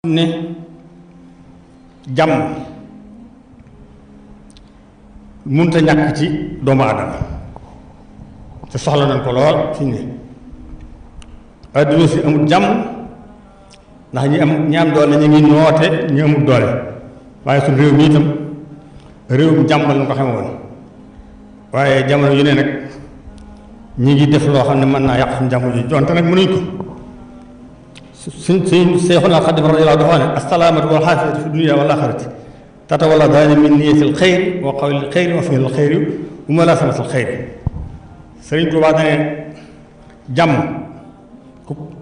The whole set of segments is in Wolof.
ne jàmm munta ñàkk ci doomu aadama te soxla nañ ko lool fi ne adduna si amul jàmm ndax ñi am doole ñu ngi noote ñu amul doole waaye suñ réew mi itam réewum jàmm lañ ko xame woon waaye jamono yu ne nag ñi ngi def loo xam ne mën naa yàq suñu jàmm ji donte nag mënuñ ko suñ Seexuna Xaadim radiyallaahu dafa ne assalaamatu wal xaafiyatu fi dunya wal aaxirati tatawalladaani min niyyatil xayri wa qawlil xayri wa fi'lil xayri wa mulaasamatil xayri. Sëriñ Tuubaa dane jàmm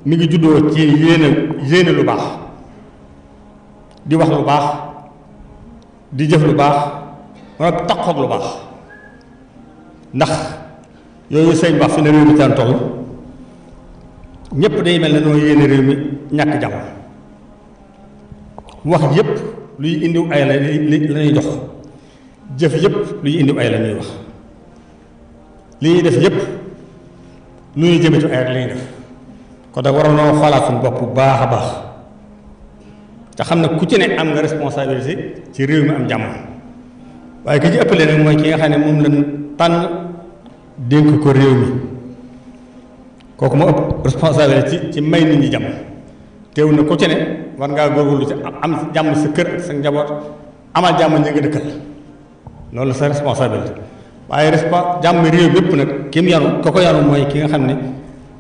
mi ngi juddoo ci yéene lu baax, di wax lu baax, di jëf lu baax, wala taqoog lu baax, ndax yooyu sëñ baax fi ne réew mi taan toll ñëpp day mel ne noo yéene réew mi ñàkk jàmm. wax yëpp luy indiw ay la ñuy jox, jëf yëpp luy indiw ay la ñuy wax, li ñuy def yëpp lu ñuy jëme ci ay rek la ñuy def. kon da waroon noo xoolaat suñu bopp bu baax a baax te xam ne ku ci ne am nga responsabilité ci réew mi am jàmm, waaye ki ci ëppale nag mooy ki nga xam ne moom lañ tànn dénk ko réew mi. kooku moo ëpp responsabilité ci may nit ñi jàmm. teew na ku ci ne war ngaa góorgóorlu ci am jàmm sa kër ak sa njaboot, amal jàmm ñi nga dëkkal, loolu sa responsabilité. waaye jàmm réew mépp nag ki mu yanu ko yanu mooy ki nga xam ne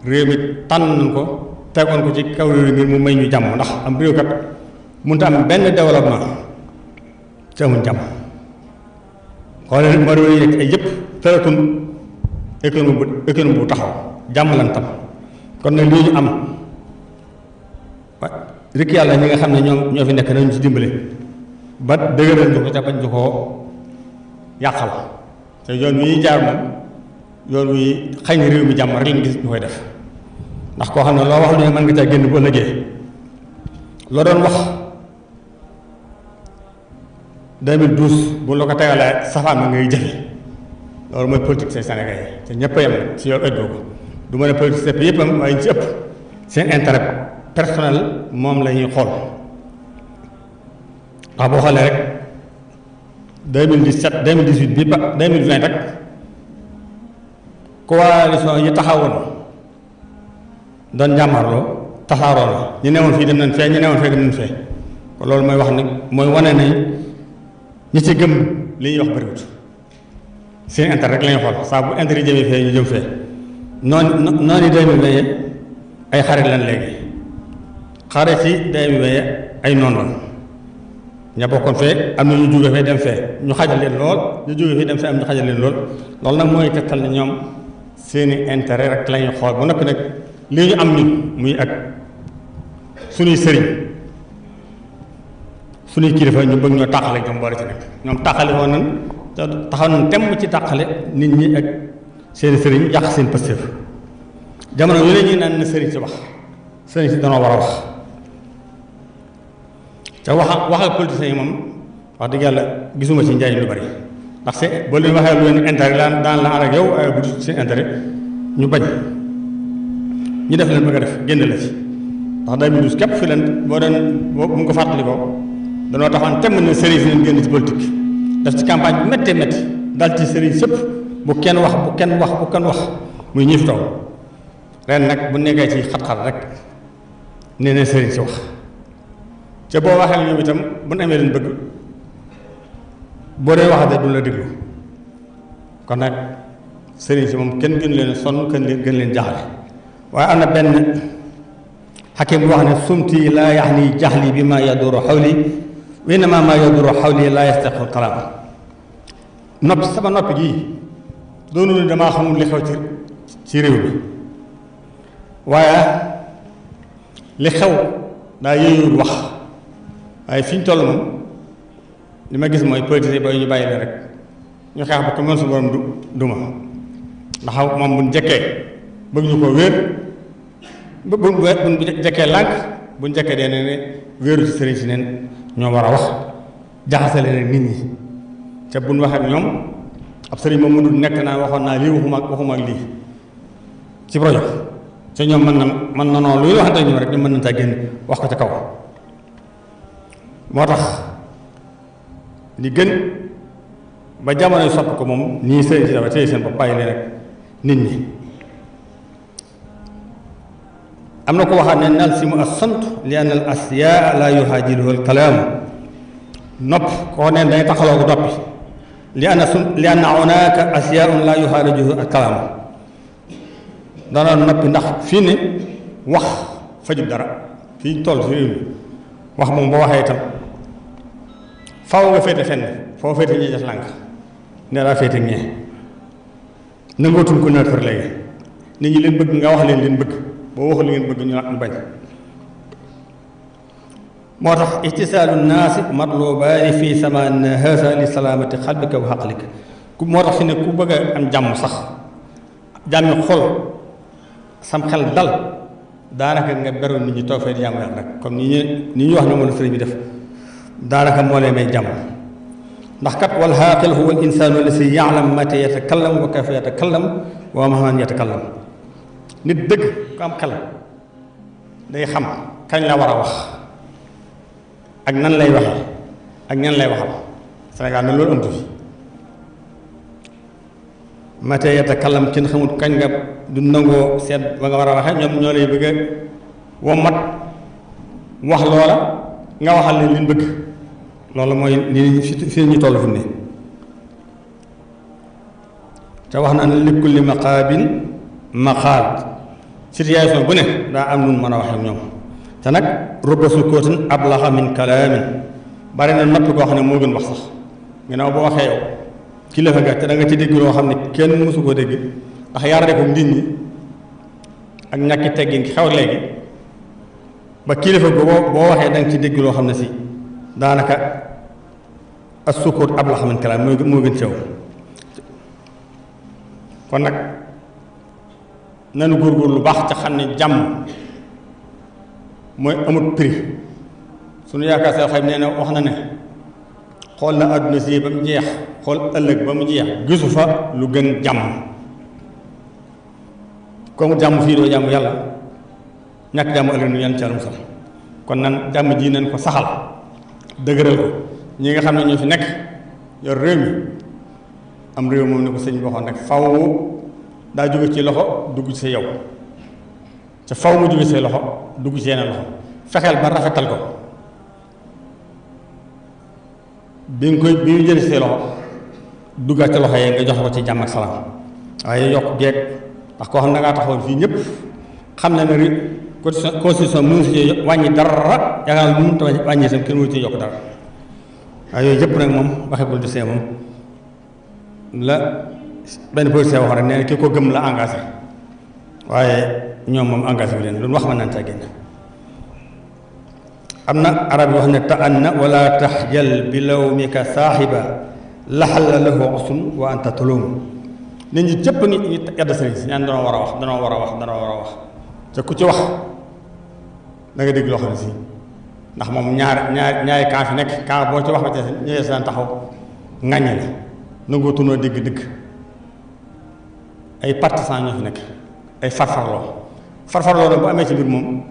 réew mi tànn nañ ko tegoon ko ci kaw réew mi mu may ñu jàmm, ndax am réew kat mënut a am benn développement te amuñ jàmm. xoolal rek ma réew yi nekk ay yëpp tëratun économie bu taxaw jàmm lan tam. kon nag lii ñu am rek yàlla ñi nga xam ne ñoo fi nekk nañu ci dimbale ba dëgëral ñu ko te bañ ñu koo yàqal. te yoon wi ñuy jaar moom yoon wi xëy na réew mi jàmm rek lañ gis ñu koy def, ndax koo xam ne loo wax lu ne mën nga caa génn bu ëllëgee loo doon wax 2012 bu la ko tegalee safaan ma ngay jëfe. loolu mooy politique seen Sénégal yi te ñëpp a yem si yow ëddoo ko du ma ne politique yëpp am waaye ñu ci ëpp seen intérêt personnel moom la ñuy xool. ndax boo xoolee rek 2017 2018 bi ba 2020 rek coalition yi taxawoon doon jàmmarloo tasaaroo la ñu newoon fii dem nañ fee ñu newoon fee dem nañ fee. kon loolu mooy wax ne mooy wane ne ñi ci gëm li ñuy wax bëriwut, seen intérêt rek la ñuy xool saa bu intérêt jëmee fee ñu jëm fee. noonu 2020 ay xarit lan léegi, xarit yi 2020 ay noon lan. ña bokkoon fee am na ñu jóge fee dem fee ñu xajal leen lool, ñu jóge fee dem fee am ñu xajal leen lool. loolu nag mooy tegtal ne ñoom seeni intérêt rek la ñuy xool ba noppi nag lii ñu am ñun muy ak suñuy sëriñ suñuy kilifa ñu bëgg ñoo tàqale ñoom boole ci nekk. ñoom tàqale woon nañ te taxaw nañ temm ci tàqale nit ñi ak seeni sëriñ yàq seen pëstéef. jamono yu ne ñuy naan na sëriñ si wax, sëriñ si danoo war a wax. te waxal politiciens yi moom wax dëgg yàlla gisuma ci njariñ lu bari, ndax boo leen waxee lu leen intérêt daan la ànd ak yow waaye bu dul seen intérêt ñu bañ ñu def leen bëgg a def génn la ci. ndax 2012 képp fi leen bu mu ko fàttali ko danoo taxoon temm ne sëriñ si leen génn ci politique def ci campagne bu méttee métti dal ci sëriñ sëpp bu kenn wax muy ñi fi toog. ren nag bu nekkee ci xat-xat rek nee na sëriñ si wax ca boo waxee ñoom itam bu ñu amee leen bëgg boo dee wax de du la déglu. kon nag sëriñ si moom kenn gën leen sonn gën leen jaxle. waaye am na benn xakim bu wax ne sumti laa yaxni jaxli bi ma yaduru xawli wa innama ma yaduru xawli laa yastaqu kalaam. noppi sama noppi gii doonu ne damaa xamul li xew ci réew mi, waaye li xew daa yëyul wax. waaye fi ñu toll moom li ma gis mooy politique ba ñu bàyyi la rek ñu xeex ba ko mën su borom duma ndax moom buñ jekkee bëgg ñu ko wéer buñ jekkee lànk buñ jekkee dee ne wéeru ci sëriñ si neen ñoo war a wax jaxasale leen nit ñi. ca buñ waxee ak ñoom ab sëriñ moom mënul nekk naa waxoon naa lii waxuma ak lii ci projet te ñoom mën na noonu luy waxante ñoom rek ñu mën nañ caa génn wax ko ca kaw moo tax li gën ba jamono yu sopp ko moom nii sëriñ si dafa téye seen bopp bàyyi leen rek nit ñi. am na ko waxaat ne nalsimu as-samt li anna al asyaa la yuhaajiluhu al kalaam nopp koo neen day taxaloo ko noppi li anna hunaaka asyaa'un la yuhaalijuhu al kalaam dana noppi ndax fii ne wax fajul dara fii toll si réew mi wax moom boo waxee itam faaw nga féete fenn foo féete ñi def lànk ne daa féete ñee nangootuñ ko neutre léegi nit ñi leen bëgg nga wax leen bëgg boo waxul li ngeen bëgg ñu bañ. moo tax ihtisaalu naasi matlubaani fii zamaanina haazaa li salaamati qalbika wa aqlika moo tax fi ne ku bëgg a am jàmm sax jàmmi xol sam xel dal daanaka nga beru nit ñi toog fee di jàmm yàlla rek comme ni ñu wax ne moom la sëriñ bi def daanaka moo lay may jàmm. ndax kat wal aaqil huwa al insaanu allazii ya'lamu mataa yatakallam wa kayfa yatakallam wa amman yatakallam nit dëgg ku am xel day xam kañ la war a wax ak nan lay waxee ak ñan lay waxal. Sénégal na loolu amtu fi mata yatakallam ci xamul kañ nga du nangoo seet ba nga war a waxee ñoom ñoo lay bëgg a wommat wax loola nga waxal leen liñ bëgg. loolu mooy li fi ñu toll fi ne te wax na ne li kulli maqaabin maqaal situation bu ne daa am nun mën a wax ak ñoom te nag rubba sukootin ablaxa min kalaamin bari na noppi koo xam ne moo gën wax sax ginnaaw boo waxee yow kilifa nga te da nga ci dégg loo xam ne kenn mësu koo dégg ndax yarare ko nit ñi ak ñàkki teggin ki xew léegi ba kilifa boo waxee da nga ci dégg loo xam ne si daanaka as sukkoot ablaxa min kalaam moo gën ci yow. kon nag nanu góorgóorlu lu baax ca xam ne jàmm mooy amut prix. sunu yaakaar sa xay nee na wax na ne xool na àdduna si ba mu jeex xool ëllëg ba mu jeex gisu fa lu gën jàmm. comme jàmm fii doo jàmm yàlla ñàkk jàmm ëllëg nu yan ci musal. kon nan jàmm ji nañ ko saxal dëgëral ko ñi nga xam ne ñoo fi nekk yor réew mi am réew moom ne ko sëñ bi waxoon rek faw daa jóge ci loxo dugg ci sa yow te faw mu jóge ci loxo dugg ci yeneen loxo fexeel ba rafetal ko bi ñu jëlee ci loxo duggaat ci loxo yee nga jox ko ci jàmm ak salaam waaye yokk geeg ndax koo xam ne dangaa taxawoon fii ñëpp xam ne ne constitution mënu si wàññi dara yaakaar naa lu mu wàññi itam kenn mënu ci yokk dara waaye yooyu yëpp nag moom waxee politicien moom la benn politicien wax rek nee na ki ko gëm la engagé waaye ñoom moom engagé bi leen lu wax mën naan caa génn. am na arab yi wax ne ta'anna wala taxjal bi lawmika saaxiba laxalla lahu usun wa anta tulum nit ñi cëpp ngi yedd sëriñ si ñaan danoo war a wax te ku ci wax da nga dégg loo xam ne si ndax moom ñaari camp fi nekk camp boo ci wax ba ci ñëwee seen taxaw ŋàññi la nangoo tunoo dégg ay partisans ñoo fi nekk ay farfarloo nag bu amee ci biir moom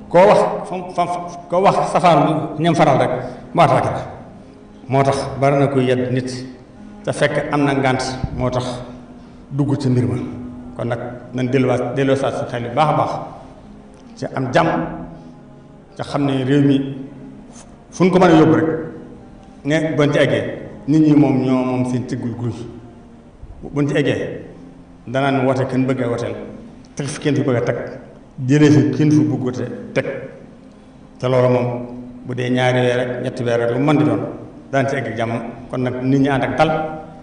koo wax safaan ñam faral rek mu attaqué la moo tax bari na koy yedd nit te fekk am na ngànt moo tax dugg ci mbir ma. kon nag nañ delloo saa si xel yu baax a baax ci am jàmm te xam ne réew mi fu ñu ko mën a yóbbu rek ne buñ ci eggee nit ñi moom ñoo moom seen tiggul guy buñ ci eggee danaan woote kenn bëgg a wooteel teg fi kenn fi bëgg a teg jëlee fi kenn fi bëgg a teg te loolu moom bu dee ñaari weer rek ñetti weer rek lu mën di doon daan ci egg jàmm. kon nag nit ñi ànd ak dal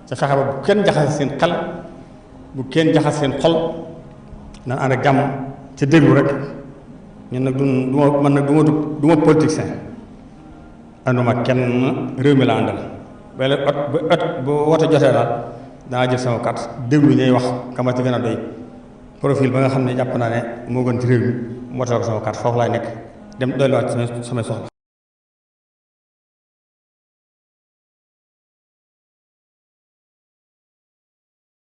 ca fexe ba bu kenn jaxase seen xel bu kenn jaxas seen xol nan ànd ak jàmm ca déglu rek ñun nag du ma politicien ànduma kenn réew mi la àndal bu wote jotee daal danaa jël sama carte déglu ñuy wax kama ci gën a doy profil ba nga xam ne jàpp naa ne moo gën ci réew mi mu woteel ko sama carte foofu laay nekk dem doyluwaat samay soxla